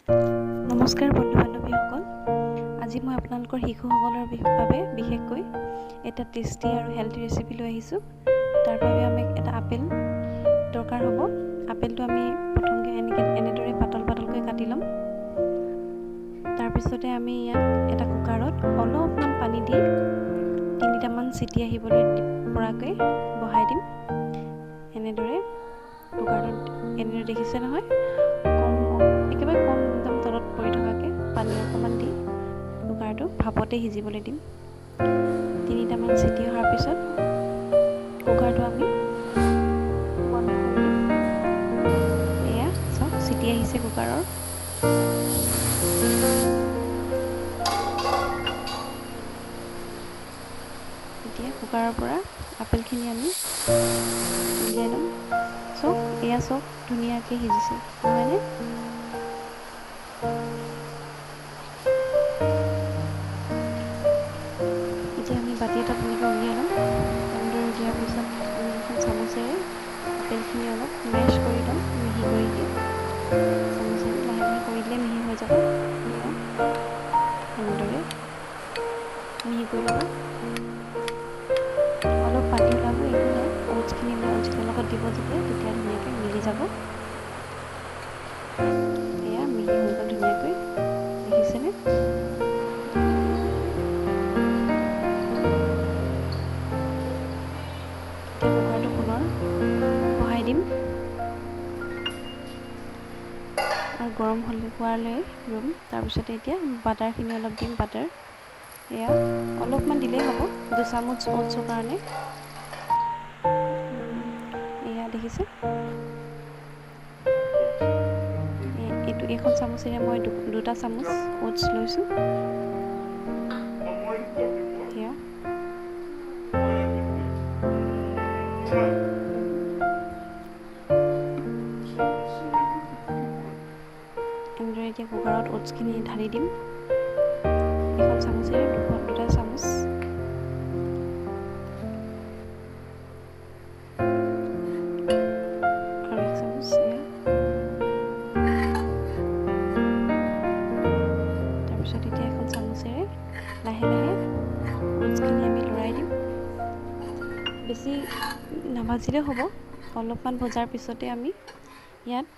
নমস্কাৰ বন্ধু বান্ধৱীসকল, আজি মই আপোনালোকৰ শিশুসকলৰ বাবে বিশেষকৈ এটা টেষ্টি আৰু হেল্থি ৰেচিপি লৈ আহিছোঁ। তাৰ বাবে আমাক এটা আপেল দৰকাৰ হ'ব। আপেলটো আমি প্ৰথমকৈ এনেদৰে পাতল পাতলকৈ কাটি ল'ম। তাৰপিছতে আমি ইয়াক এটা কুকাৰত অলপমান পানী দি 3টামান চিটি আহিবলৈ পৰাকৈ বহাই দিম। এনেদৰে কুকাৰত এনেদৰে দেখিছে নহয়, কম একেবাৰে কম একদম তলত পৰি থকাকৈ পানী অকণমান দি কুকাৰটো ভাপতে সিজিবলৈ দিম। 3টামান চিটি অহাৰ পিছত কুকাৰটো আমি বন্ধ কৰি দিম। এয়া চাওক, চিটি আহিছে কুকাৰৰ। এতিয়া কুকাৰৰ পৰা আপেলখিনি আমি উলিয়াই ল'ম। চাওক, এয়া চাওক, ধুনীয়াকৈ সিজিছে নহয়নে? এতিয়া আমি বাতি এটাত এনেকৈ উলিয়াই ল'ম। এনেদৰে উলিয়াৰ পিছত আমি এখন চামুচেৰে আপেলখিনি অলপ মেছ কৰি ল'ম, মিহি কৰি দিম। চামুচেৰে লাহে লাহে কৰি দিলে মিহি হৈ যাব। এয়া এনেদৰে মিহি কৰি ল'ব। অলপ পানী ওলাব, একো নাই। অ'টছখিনি অ'টছখিনিৰ লগত দিব যেতিয়া, তেতিয়া ধুনীয়াকৈ মিলি যাব। এয়া মিহি হৈ গ'ল ধুনীয়াকৈ, দেখিছেনে? এতিয়া কুকাৰটো পুনৰ বহাই দিম আৰু গৰম হ'লে হোৱালৈ ৰুম। তাৰপিছতে এতিয়া বাটাৰখিনি অলপ দিম। বাটাৰ এয়া অলপমান দিলেই হ'ব, 2 চামুচ অ'টছৰ কাৰণে। এয়া দেখিছে, এইটো এইখন চামুচেৰে মই 2টা চামুচ অ'টছ লৈছোঁ। এয়া এনেদৰে এতিয়া কুকাৰত অ'টছখিনি ঢালি দিম। এখন চামুচেৰে 2টা চামুচ। আৰু 1 চামুচ এয়া। তাৰপিছত এতিয়া এখন চামুচেৰে লাহে লাহে অ'টছখিনি আমি লৰাই দিম। বেছি নাভাজিলেও হ'ব, অলপমান ভজাৰ পিছতে আমি ইয়াত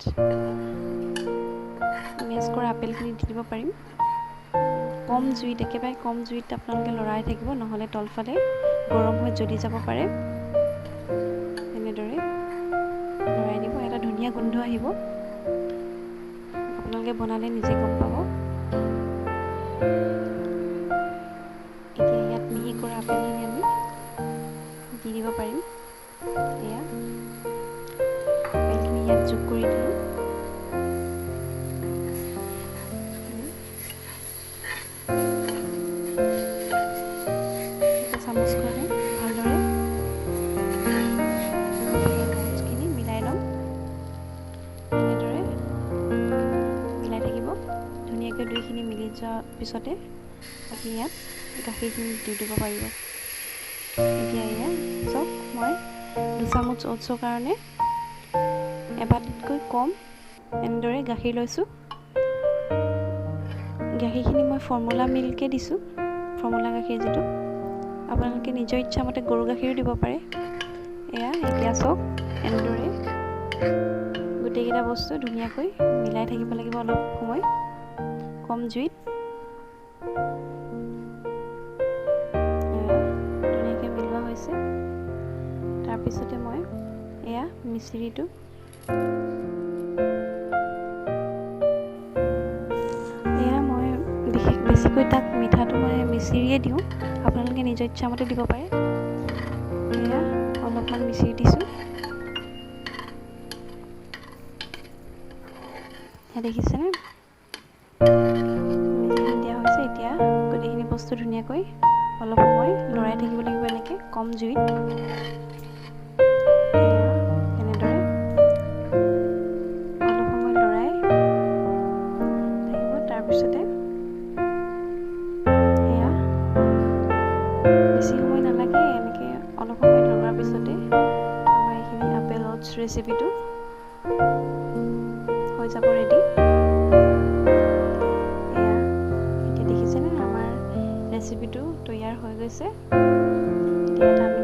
মেছ কৰা আপেলখিনি দি দিব পাৰিম। কম জুইত, একেবাৰে কম জুইত আপোনালোকে লৰাই থাকিব, নহ'লে তলফালে গৰম হৈ জ্বলি যাব পাৰে। এনেদৰে লৰাই দিব, এটা ধুনীয়া গোন্ধ আহিব। আপোনালোকে বনালে নিজে গম পাব। এতিয়া ইয়াত মিহি কৰা আপেলখিনি আমি দি দিব পাৰিম। এয়া আপেলখিনি ইয়াত যোগ কৰি দিলোঁ। চামুচখনে ভালদৰে অ'টছখিনি মিলাই ল'ম। এনেদৰে মিলাই থাকিব ধুনীয়াকৈ। দুইখিনি মিলি যোৱাৰ পিছতে আপুনি ইয়াত গাখীৰখিনি দি দিব পাৰিব। এতিয়া এয়া চাওক, মই 2 চামুচ অ'টছৰ কাৰণে এবাটিতকৈ কম এনেদৰে গাখীৰ লৈছোঁ। গাখীৰখিনি মই ফৰ্মুলা মিল্কে দিছোঁ, ফৰ্মুলা গাখীৰ যিটো। আপোনালোকে নিজৰ ইচ্ছামতে গৰু গাখীৰো দিব পাৰে। এয়া এতিয়া চাওক, এনেদৰে গোটেইকেইটা বস্তু ধুনীয়াকৈ মিলাই থাকিব লাগিব অলপ সময় কম জুইত। ধুনীয়াকৈ মিলোৱা হৈছে। তাৰপিছতে মই এয়া মিচিৰিটো, এয়া মই বিশেষ বেছিকৈ তাক মিঠাটো মই মিচিৰিয়ে দিওঁ, আপোনালোকে নিজৰ ইচ্ছামতে দিব পাৰে। এয়া অলপমান মিচিৰি দিছোঁ। এয়া দেখিছেনে, মিচিৰি দিয়া হৈছে। এতিয়া গোটেইখিনি বস্তু ধুনীয়াকৈ অলপ সময় লৰাই থাকিব লাগিব এনেকৈ কম জুইত। এনেদৰে অলপ সময় লৰাই থাকিব। তাৰপিছতে এয়া বেছি সময় নালাগে, এনেকৈ অলপ সময় লৰোৱাৰ পিছতে আমাৰ এইখিনি আপেল অ'টছ ৰেচিপিটো হৈ যাব ৰেডি। ৰেচিপিটো তৈয়াৰ হৈ গৈছে। এতিয়া এটা আমি